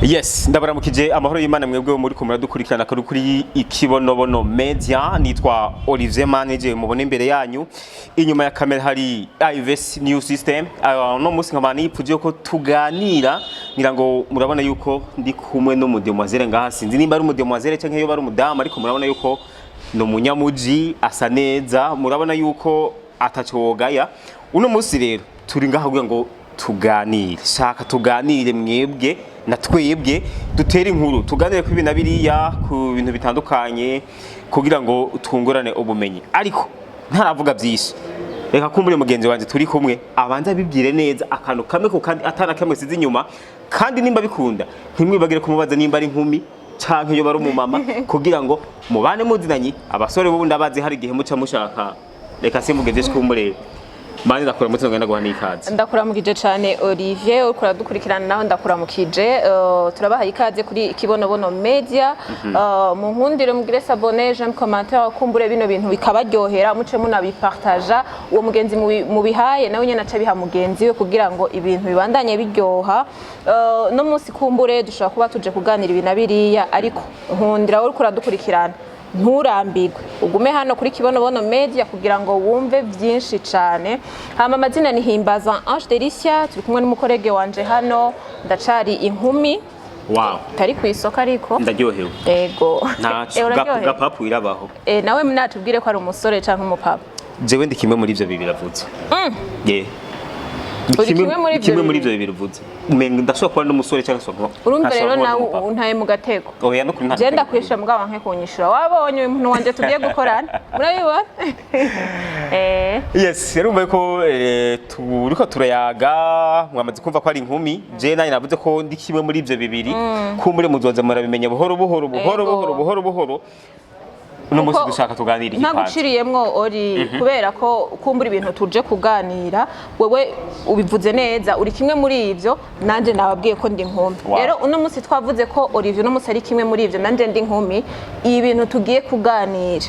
Yes, ndabaramukije, amahoro y'Imana mwebwe muri ko muradukurikirana kuri Ikibonobono Media. Nitwa Olivier Manager, mubona imbere yanyu. Inyuma ya kamera hari IVS New System. No munsi nkaba nipfuje ko tuganira, ngira ngo murabona yuko ndi kumwe n'umudemoiselle ngaha. Sinzi nimba ari umudemoiselle canke yoba ari umudamu, ariko murabona yuko ni umunyamuji, asa neza, murabona yuko ataco wogaya. Uno munsi rero turi ngaha kugira ngo tuganire, shaka tuganire mwebwe na twebwe, dutere inkuru, tuganire ku ibintu biriya, ku bintu bitandukanye, kugira ngo twungurane ubumenyi. Ariko ntaravuga byinshi, reka kumbure mugenzi wanjye turi kumwe abanza abibwire neza akantu kamwe ku kandi, atana kamwe size inyuma. Kandi nimba bikunda, ntimwibagire kumubaza nimba ari inkumi canke iyo bari umumama, kugira ngo mubane muzinanye. Abasore bubu ndabazi, hari igihe muca mushaka. Reka simvuge kumbure mani. Ndakura mutima, ngenda guha n'ikaze. Ndakuramukije cyane Olivier, uriko uradukurikirana naho ndakuramukije. Turabahaye ikaze kuri Ikibonobono Media. Mu nkundire mugire s'abonner, j'aime, commentaire, kumbure bino bintu bikabaryohera, muce munabipartaja uwo mugenzi mubihaye, nawe nyene aca biha mugenzi we kugira ngo ibintu bibandanye biryoha. No munsi kumbure dushobora kuba tuje kuganira ibi na biriya, ariko nkundira wowe uriko uradukurikirana, nturambirwe, ugume hano kuri Kibonobono Media kugira ngo wumve byinshi cyane. Hama amazina ni Himbaza Ange Delicia, turi kumwe n'umucollègue wanje hano. Ndacari inkumi tari ku isoko ariko. Ndaryohewe. Ego. Ntaco. Eh, uraryohewe? Gapapu irabaho. Eh, nawe natubwire ko ari umusore canke umupapa. Jewe ndi kimwe muri ivyo bibiri avuze. Yeah. Uri kimwe muri ivyo Kimwe muri bibiri? ivyo bibiri uvuze. Umenga ndashobora kuba n'umusore cyangwa se Urumva nkashobora rero kuba nawe n'umupapa. untaye mu gatego. Oya, no kuri nta Je gatego. ndakwishura, mugabo nke kunyishura. Wabonye uyu muntu wanje tugiye gukorana, murabibona. Yes, yarumva ko turiko turayaga, mwamaze kumva ko ari inkumi. Je nanjye navuze ko ndi kimwe muri ivyo bibiri. Kumbure muzoza murabimenya buhoro buhoro buhoro buhoro buhoro buhoro. Uno munsi Kuko dushaka tuganira iki kwanza? Ntaguciriyemwo ori, kubera ko kumbura ibintu tuje kuganira, wewe ubivuze neza, uri kimwe muri ivyo, nanje nababwiye ko ndi inkumi. Rero uno munsi twavuze ko Olivier uno munsi ari kimwe muri ivyo, nanje ndi inkumi. Ibi bintu tugiye kuganira,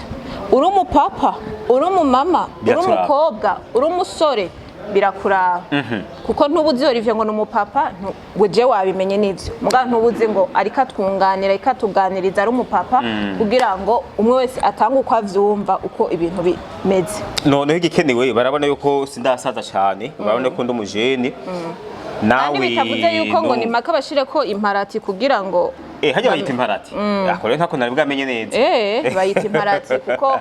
uri umupapa, uri umumama, uri Biraturaba. umukobwa, uri umusore, birakuraba, kuko ntubuzi Olivier ngo ni umupapa. We je wabimenye nivyo, muga ntubuzi ngo ariko atwunganira, ariko atuganiriza ari umupapa, kugira ngo umwe wese atange uko avyumva, uko ibintu bimeze. Noneho igikenewe, barabona yuko sindasaza cyane, barabona ko ndi umujene nawe. Kandi bitavuze yuko ngo ni mpaka bashireko imparati kugira ngo Eh, hajya bayita imparati ako rero ntako nari bwamenye neza. Eh, bayita imparati kuko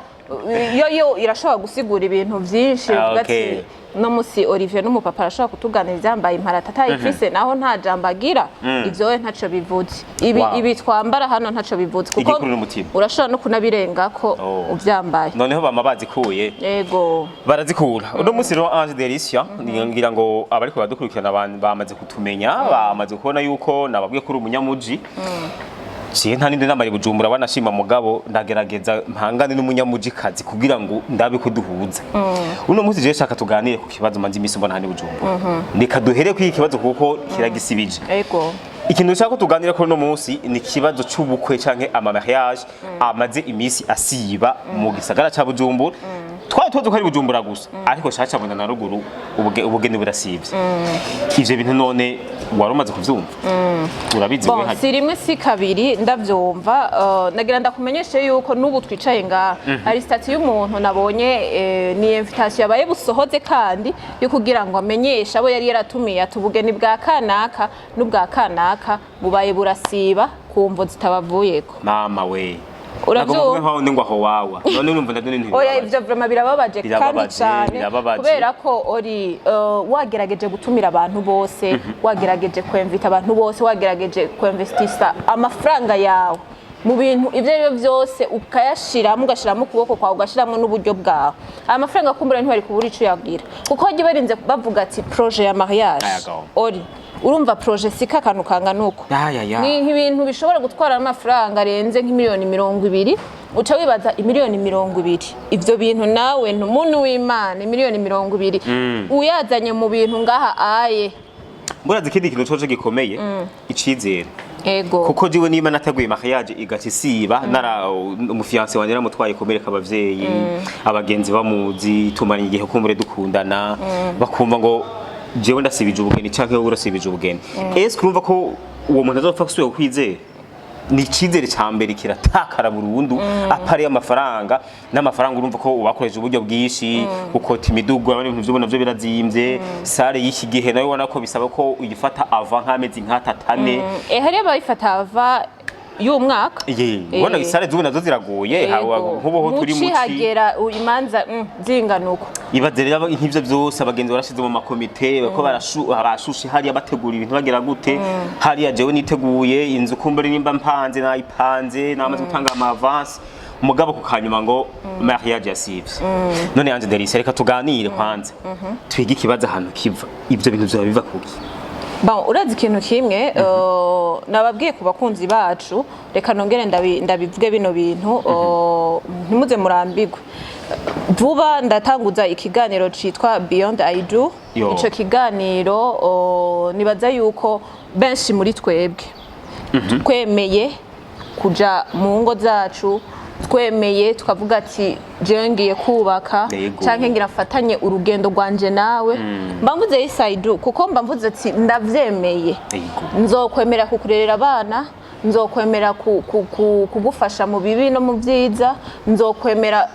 yo irashobora gusigura ibintu vyinshi. Uvuga ati no musi Olivier n'umupapa arashobora kutuganiriza yambaye imparati, atayifise naho nta jambo agira. Ivyo we ntaco bivuze ibi. Ibi twambara hano ntaco bivuze kuko Igikuru n'umutima. urashobora no kunabirengako uvyambaye. Noneho bama bazikuye. Ego. Barazikura. Uno munsi rero Ange Delicia, ngira ngo abariko baradukurikirana bamaze kutumenya, bamaze kubona yuko nababwiye ko uri umunyamuji. Ciye nta nindi nama ari Bujumbura banashima, mugabo ndagerageza mpangane n'umunyamujikazi kugira ngo ndabe ko duhuza. Uno munsi je shaka tuganire ku kibazo manzi imisi mbona hano i Bujumbura. Reka duhere kuri iki kibazo kuko kiragisibije. Ikintu nshaka ko tuganira kuri uno munsi ni ikibazo c'ubukwe canke ama mariage amaze imisi asiba mu gisagara ca Bujumbura. Twari tuzi ko ari Bujumbura gusa, ariko shacabona na ruguru ubugeni burasivye. Ivyo bintu none wari umaze kuvyumva, urabizi? Bon, we hajya si rimwe si kabiri ndavyumva. Nagira ndakumenyeshe yuko n'ubu twicaye ngaha hari statut y'umuntu nabonye, ni invitation yabaye busohoze kandi yo kugira ngo amenyeshe abo yari yaratumiye ati ubugeni bwa kanaka n'ubwa kanaka bubaye burasiba ku mvo zitabavuyeko. Mama we! Uravyumva? Nagomba kuvuga nkaho ngo aho wawa none urumva ndabyo n'ibintu Oya, bibabaje. ivyo vraiment birababaje kandi Birababaje, cane, birababaje. kubera ko ori wagerageje gutumira abantu bose, wagerageje kwemvita abantu bose, wagerageje kwemvestisa amafaranga yawe mu bintu ibyo ari byo byose, ukayashiramo, ugashiramo ukuboko kwawe, ugashiramo n'uburyo bwawe, aya mafaranga kumbura ntibari kubura ico uyagira, kuko bajya barinze bavuga ati projet ya mariage. Ayago. Ori urumva projet sika akantu kangana uko. Ya, ya, ya. Ni nk'ibintu bishobora gutwara amafaranga arenze nk'imiliyoni 20. Uca wibaza imiliyoni 20, ivyo bintu nawe ntumuntu w'Imana, imiliyoni 20 uyazanye mu bintu ngaha aye. Murazi ikindi kintu coco gikomeye? Icizere. Kuko jiwe niba nateguye mariage igaca isiba, nara umufiancé wanje naramutwaye kumereka abavyeyi, abagenzi bamuzi, tumaranye igihe kumbure dukundana, bakumva ngo jewe ndasibije ubugeni canke wowe urasibije ubugeni, ese urumva ko Uwo muntu azopfa gusubira kukwizera, ni icyizere cya mbere kiratakara burundu. À part y'amafaranga n'amafaranga, urumva ko ubakoresha uburyo bwinshi, ukota imidugu, urabona ibintu by'ubu navyo birazimvye. Salle y'iki gihe nayo ubona ko bisaba ko uyifata ava nk'amezi nk'atatu, 4. Hariyo abayifata ava y'umwaka. Ye, ubona i salle z'ubu nazo ziragoye. Nk'ubu turi muci muci hagera imanza zingana uko. Ibaze rero nk'ivyo vyose, abagenzi barashize mu makomite, bariko barashushe hariya, bategura ibintu, bagira gute hariya. Jewe niteguye inzu, kumbura nimba mpanze nayipanze, namaze gutanga ama avance, mugabo ku kanyuma ngo mariage yasivye. None yanje Delice, reka tuganire kwanza, twige ikibazo ahantu kiva. Ivyo bintu vyoba biva kuki? Bon, urazi ikintu kimwe, nababwiye ku bakunzi bacu, reka nongere ndabivuge bino bintu, ntimuze murambigwe. Vuba ndatanguza ikiganiro citwa Beyond I Do. Yo. Ico kiganiro, nibaza yuko benshi muri twebwe twemeye kuja mu ngo zacu, twemeye tukavuga ati jewe ngiye kubaka canke ngira mfatanye urugendo rwanje nawe. Mba mvuze yes I do, kuko mba mvuze ati ndavyemeye. Nzokwemera kukurerera abana, nzokwemera kugufasha mu bibi no mu byiza, nzokwemera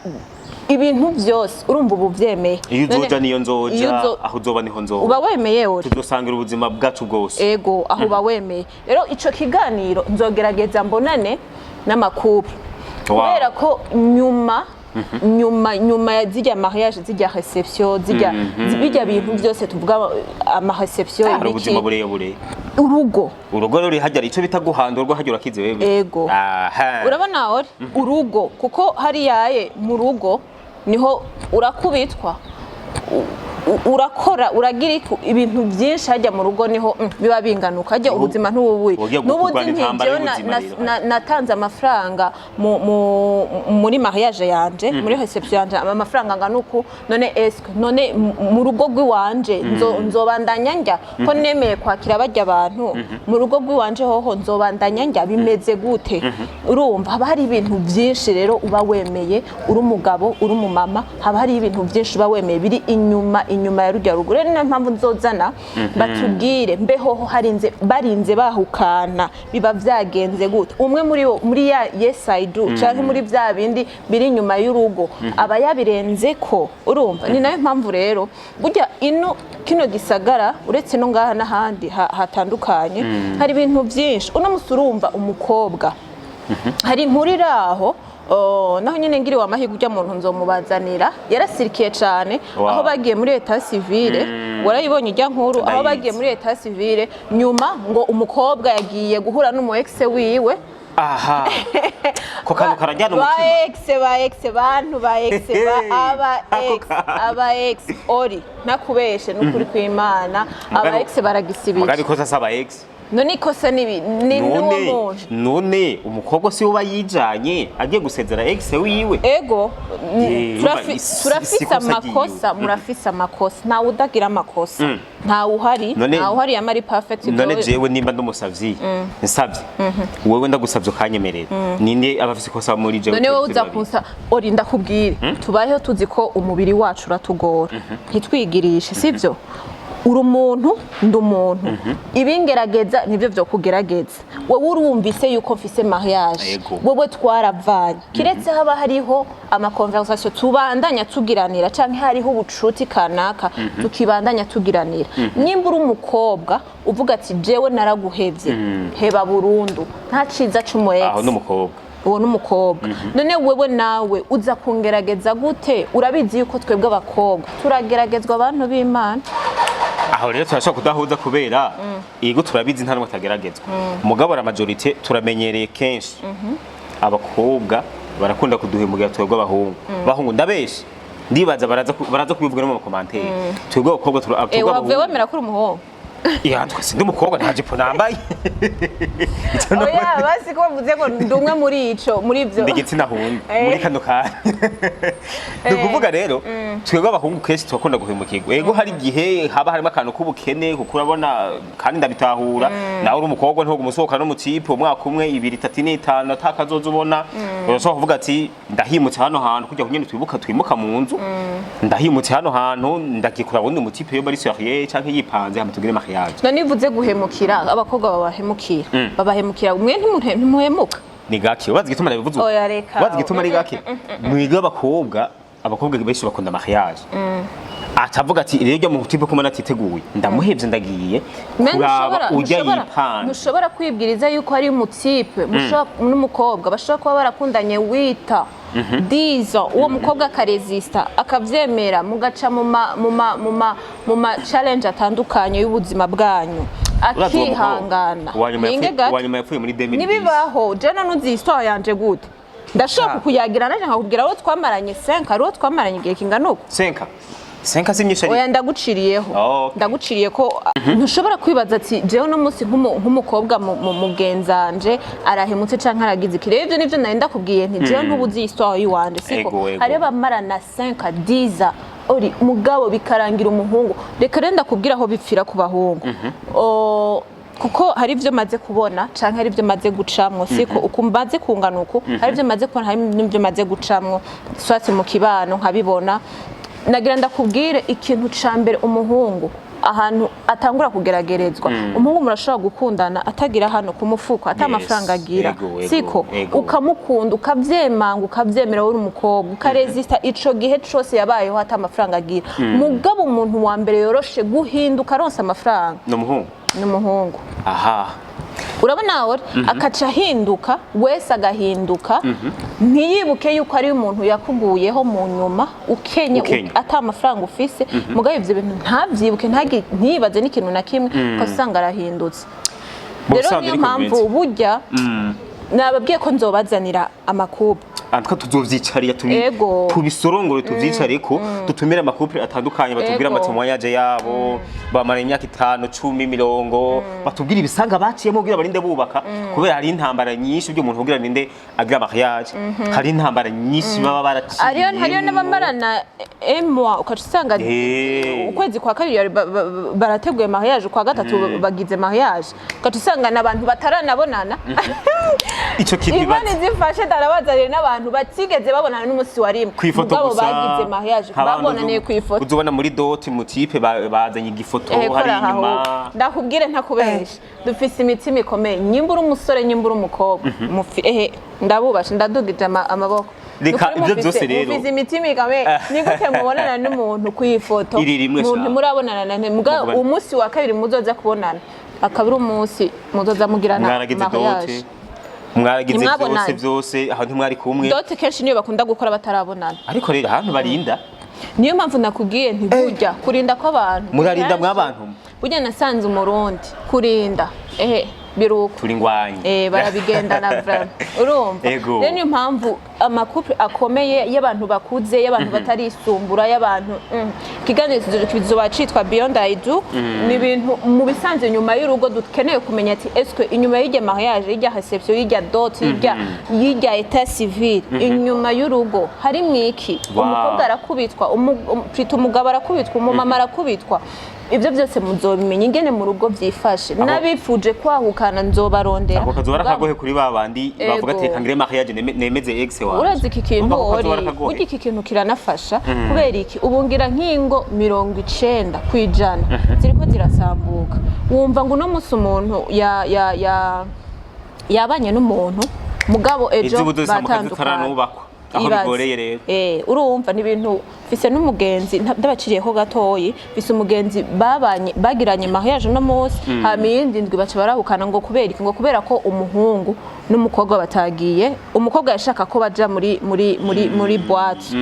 ibintu byose. Urumva ubu vyemeye. Iyo uzoja niyo iyo nzoja, aho uzoba niho nzoba. Uba wemeye uri Tuzosangira ubuzima bwacu bwose. Ego, aho uba wemeye. Rero ico kiganiro nzogerageza mbonane n'ama couple, kubera ko nyuma ya zirya mariage, zirya réception, zirya bijya bintu byose tuvuga, ama réception, Hari ubuzima ibiki, burebure. Urugo. Urugo ruri hajya icyo bita guhanda urugo, hajya urakize wewe. Ego. Aha. Urabona ori urugo, kuko hariyaye mu rugo niho urakubitwa, urakora, uragira ibintu byinshi. Hajya mu rugo niho biba binganuka hajya ubuzima ntububuye. Ugiye n'ubundi kurwana intambara nti jewe y'ubuzima rero. Natanze amafaranga muri mariage yanje, muri réception yanje, amafaranga angana uku. None eske none mu rugo rw'iwanje nzobandanya njya ko nemeye kwakira bajya abantu mu rugo rw'iwanje, hoho nzobandanya njya bimeze gute? Urumva haba hari ibintu byinshi rero uba wemeye, uri umugabo, uri umumama, haba hari ibintu byinshi uba wemeye biri inyuma ya rujya rugo. Rero niyo mpamvu nzozana batubwire mbe hoho harinze barinze bahukana, biba byagenze gute? Umwe muri bo muri ya yes I do canke muri bya bindi biri inyuma y'urugo aba yabirenze ko. Urumva ni nayo mpamvu rero burya ino kino gisagara, uretse no ngaha n'ahandi hatandukanye, hari ibintu byinshi. Uno musi urumva umukobwa, hari inkuru iri aho, naho nyine ngiriwe amahirwe ujya muntu nzomubazanira, yarasirikiye cyane. Aho bagiye muri état civil, warayibonye ijya nkuru aho Ndayizi. bagiye muri état civil, nyuma ngo umukobwa yagiye guhura n'umu ex wiwe. Aha ko kantu karajyana ba umutima. Ex, ba ex, bantu ba ex, ba aba Ako ex kantu. Aba ex ori ntakubeshe, n'ukuri kw'Imana aba ex baragisibije. Mugabe ko sasa aba ex None ikosa nibi ni n'uwo none muntu. None umukobwa si we uba yijanye agiye gusezera ex wiwe? Ego. Urumva turafise ikosa amakosa. ryiwe. Murafise amakosa, ntawe udagira amakosa, ntawe uhari, ntawe uhari yamara ari perfect. None jewe nimba ndamusavye, nsavye wewe, ndagusavye ukanyemerera, ninde aba afise ikosa muri jewe? None wowe Turi uza babiri. kunsa ori, ndakubwire, tubayeho tuzi ko umubiri wacu uratugora, ntitwigirishe, sibyo? Uri umuntu, ndi umuntu, ibingerageza nibyo byo kugerageza. Wowe urumvise yuko mfise mariage. Wowe twaravanye, kiretse haba hariho ama conversation tubandanya tugiranira, canke hariho ubucuti kanaka tukibandanya tugiranira. Nimba uri umukobwa uvuga ati jewe naraguhevye, heba burundu, nta ciza c'umu ex. Aho n'umukobwa. Uwo n'umukobwa. None wewe nawe uza kungerageza gute? Urabizi yuko twebwe abakobwa turageragezwa, abantu b'Imana. Aho rero turashobora kudahuza, kubera yego turabizi, nta n'umwe atageragezwa, mugabo la majorité turamenyereye kenshi abakobwa barakunda kuduhemukira twebwe abahungu. Bahungu, ndabeshe? Ndibaza baraza kubivuga no mu ma commentaires. Twebwe abakobwa twebwe wavuye abahungu wemera ko uri umuhungu? Ya, twese ndi umukobwa, nta jipo nambaye. Ico Oya, basi ko bavuze ngo ndi umwe muri ico, muri ivyo. Ndi igitsina hungu muri kano kanya. Ni ukuvuga rero twebwe abahungu kenshi turakunda guhemukirwa. Yego, hari igihe haba harimo akantu k'ubukene, kuko urabona kandi ndabitahura, nawe uri umukobwa ntugu umusohoka n'umu type umwaka umwe, 2, 3, 4, 5, atakazoza ubona. Urashobora kuvuga ati ndahimutse hano hantu, kujya kunyene twibuka twimuka mu nzu, ndahimutse hano hantu, ndagiye kuraba undi mu type yo bari sérieux canke yipanze, hama tugire mariage. mariage. None iyo uvuze guhemukira, abakobwa babahemukira, babahemukira, mwe ntimuhemuka? Ni gake. Urazi igituma nabivuze uko? Oya, reka. Urazi igituma ari gake? Mwiga abakobwa benshi bakunda mariage, atavuga ati: "Rero ujya mu type kumana atiteguye, ndamuhevye, ndagiye Mwe kuraba ujya yipanze." Ntushobora kwibwiriza yuko ari umu type n'umukobwa bashobora kuba barakundanye wita dizo, uwo mukobwa akarezista, akavyemera, mugaca mu ma challenge atandukanye y'ubuzima bwanyu, Urazi uwo mukobwa? akihangana. Uwa nyuma Ninge yapfuye gato. uwa nyuma yapfuye muri 2010. Nibibaho. Jena nuzi histoire yanje gute? Ndashobora kukuyagira naje nkakubwira uwo twamaranye 5, ari uwo twamaranye igihe kingana uko. Cinq, cinq si myinshi Oya, ariko. Ndaguciriyeho. Oh, okay. Ndaguciriye ko ntushobora kwibaza ati: "Jewe uno munsi nk'umukobwa mugenzanje arahemutse canke aragize iki." Rero ivyo nivyo nari ndakubwiye nti jewe ntubuzi histoire yiwanje, siko? Ego, ego. Hariyo bamarana 5 10 ori, mugabo bikarangira umuhungu. Reka rero ndakubwira aho bipfira ku bahungu. Kuko hari ibyo maze kubona canke hari ibyo maze gucamwo, siko? Uku maze kungana uku, hari ibyo maze kubona, hari n'ibyo maze gucamwo swatse mu kibano nkabibona. Nagira ndakubwire ikintu ca mbere: umuhungu ahantu atangura kugeragerezwa, umuhungu murashobora gukundana atagira hano ku mufuko, ata amafaranga agira, Ego, ego, siko? Ego. Ukamukunda, ukavyemanga, ukavyemera uri umukobwa, ukarezista ico gihe cose yabayeho ata amafaranga agira. Mugabo umuntu wa mbere yoroshe guhinduka aronse amafaranga Ni umuhungu. ni umuhungu. Urabona we akaca ahinduka wese, agahinduka, ntiyibuke yuko ari umuntu yakuguyeho mu nyuma ukenye, Ukenye. ata amafaranga ufise. Mugabo ivyo bintu ntavyibuke, ntiyibaze n'ikintu na kimwe, ugasanga arahindutse. Mu Rero busanzwe niyo niko mpamvu bimeze. burya nababwiye ko nzobazanira ama couple. Antwa tuzovyicarira tubisorongore, tuvyicare ko dutumire ama couple atandukanye, batubwire ama témoignage yabo, bamara imyaka 5, 10, 30, batubwire ibisanga baciyemo kugira barinde bubaka, kubera hari intambara nyinshi by'umuntu kugira ninde agira mariage, hari intambara nyinshi baba baraciye. Hariyo n'abamarana emwa, ukaca usanga ukwezi kwa kabiri barateguye mariage, ukwa gatatu bagize mariage, ukaca usanga n'abantu bataranabonana. Ico kintu Imana ibaze. izifashe, ndarabazanire n'abantu batigeze babonana n'umunsi wa rimwe, Kw'ifoto mugabo gusa. bagize mariage Nk'abantu babonaniye kw'ifoto. Uzobona muri dot mu type bazanye igifoto hari kora aho. inyuma. Ndakubwire ntakubesha, dufise imitima ikomeye. Nyimba uri umusore, nyimba uri umukobwa, ehe, ndabubasha, ndadugije amaboko. Reka Nukuri ivyo vyose rero. Mufise imitima ikomeye. Ni gute mubonana n'umuntu kw'ifoto? Iri rimwe sha. Ntimurabonana na muga umunsi wa kabiri muzoza kubonana akaba ari umunsi muzoza mugirana Mwaragize mariage. dot, mwaragize byose. Ntimwabonanye. Byose aho ntimwari kumwe. Dot kenshi niyo bakunda gukora batarabonana. Ariko rero ahantu barinda Niyo mpamvu nakubwiye nti burya kurinda kw'abantu murarinda mwabantu. Burya nasanze Umurundi kurinda, ehe, biruko. Turi ngwanyi. Barabigendana vraiment, urumva? Ego. Rero niyo mpamvu ama couple akomeye y'abantu bakuze, y'abantu batarisumbura, y'abantu ikiganiro kizoba citwa Beyond I Do. Ni ibintu mu bisanzwe nyuma y'urugo dukeneye kumenya ati: "Eske inyuma y'irya mariage, y'irya reception, y'irya dot, y'irya état civil, inyuma y'urugo hari mwiki?" Umukobwa arakubitwa, plutôt umugabo arakubitwa, umumama arakubitwa. Ibyo byose muzobimenya ingene mu rugo byifashe. N'abifuje kwahukana nzobarondera. Ako kazoba ari akagohe kuri ba bandi bavuga ati: "Reka ngire mariage nemeze ex wanje." Urazi iki kintu, Urumva ko kazoba ori ari akagohe. Burya iki kintu kiranafasha. Kubera iki? Ubu ngira nk'ingo 90% ziriko zirasambuka. Wumva ngo uno munsi umuntu ya ya ya yabanye n'umuntu, mugabo ejo Izubu zisambuka batandukanye. zitaranubakwa, aho Ibaze. bigoreye rero. Urumva ni ibintu mfise n'umugenzi, ndabaciriyeho gatoyi, mfise umugenzi babanye, bagiranye mariage no munsi, hama iyindi ndwi baca barahukana. Ngo kubera iki? Ngo kubera ko umuhungu n'umukobwa batagiye. Umukobwa yashaka ko baja muri boîte,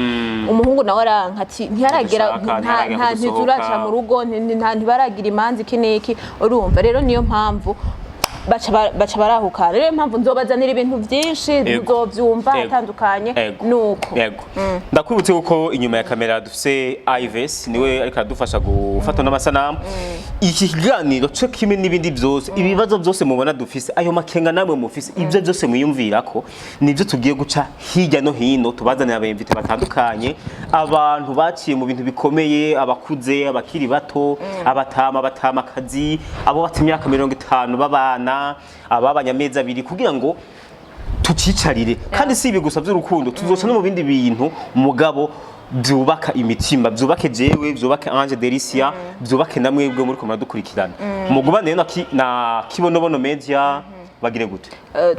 umuhungu nawe aranka ati ntiharagera, Ntidushaka, ntiharagera nta ko dusohoka. ntituraca mu rugo, ntibaragira imanza, iki n'iki. Urumva rero niyo mpamvu baca barahukana. Rero impamvu nzobazanira ibintu byinshi, muzovyumva hatandukanye. Nuko. Yego. Ndakwibutse kuko inyuma ya kamera dufise Ives, niwe ariko aradufasha gufata n'amasanamu. Iki kiganiro cyo kimwe n'ibindi byose, ibibazo byose mubona dufise, ayo makenga namwe mufise, ibyo byose mwiyumvirako, nibyo tugiye guca hirya no hino, tubazanira aba invités batandukanye, abantu baciye mu bintu bikomeye, abakuze, abakiri bato, abatama, abatamakazi, abo bata imyaka 50 babana, ababanye amezi 2, kugira ngo tucicarire. Kandi si ibi gusa by'urukundo, tuzoca no mu bindi bintu. Mugabo Byubaka imitima, byubake jewe, byubake Ange Delicia, byubake na mwebwe muri ko muradukurikirana. Mugubane rero na Kibonobono Media, bagire gute?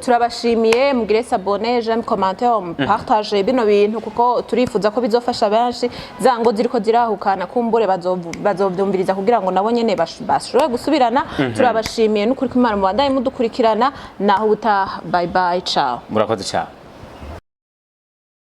Turabashimiye, mugire s'abonner, j'aime, commentaire, partage bino bintu, kuko turifuza ko bizofasha benshi. Za ngo ziriko zirahukana, kumbure bazovyumviriza kugira ngo nabo nyene bashobore gusubirana. Turabashimiye n'ukuri ko Imana, mubandanye mudukurikirana. Naho ubutaha, bye bye, ciao. Murakoze cyane.